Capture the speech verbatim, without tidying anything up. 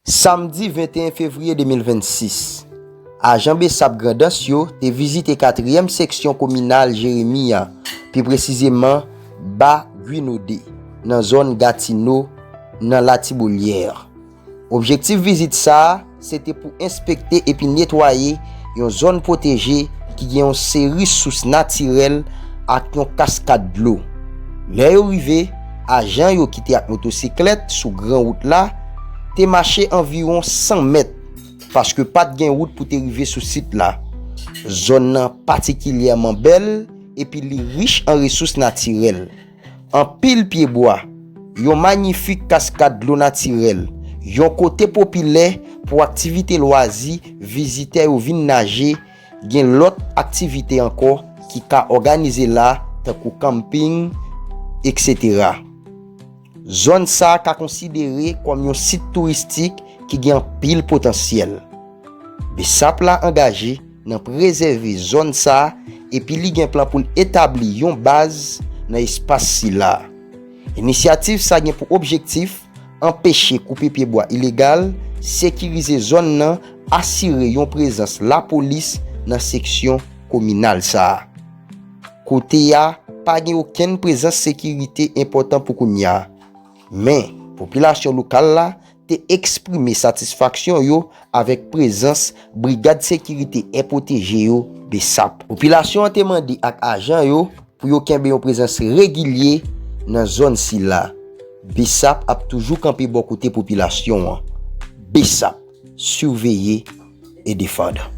Samdi venteyen fevriye de mil vennsis, ajan BSAP Grandans yo te vizite katriyèm seksyon kominal Jeremi a, pi presizeman Ba Gwinode, nan zòn Gatino, nan Latiboulyè. Objektif vizit sa a, se te pou enspekte epi netwaye yon zòn pwoteje ki gen yon seri sous natirèl ak yon kaskad dlo. Lè yo rive, ajan yo ki te ak motosiklèt sou gran wout la te mache anviwon san mèt, paske pa t gen wout pou te rive sou sit la. Zòn nan patikilyèman bèl epi li rich an resous natirèl. Anpil pyebwa, yon manyifik kaskad dlo natirèl, yon kote popilè pou aktivite lwazi, vizitè yo vin naje, gen lòt aktivite ankò ki ka òganize la, tankou kanping, etsetera. Zòn sa a ka konsidere kòm yon sit touristik ki gen anpil potansyèl. BSAP la angaje nan prezève zòn sa a epi li gen plan pou l etabli yon baz nan espas sila. Inisyativ sa gen pou objektif anpeche koupe pyebwa ilegal, sekirize zòn nan, asire yon prezans lapolis nan seksyon kominal sa a. Kote a pa gen okenn prezans sekirite enpòtan pou kounye a, men popilasyon lokal la te eksprime satisfaksyon yo avèk prezans Brigad Sekirite Enpwoteje yo, BSAP. Popilasyon an te mande ak ajan yo pou yo kenbe yon prezans regilye nan zòn sila. BSAP ap toujou kanpe bò kote popilasyon an. BSAP, surveiller et défendre.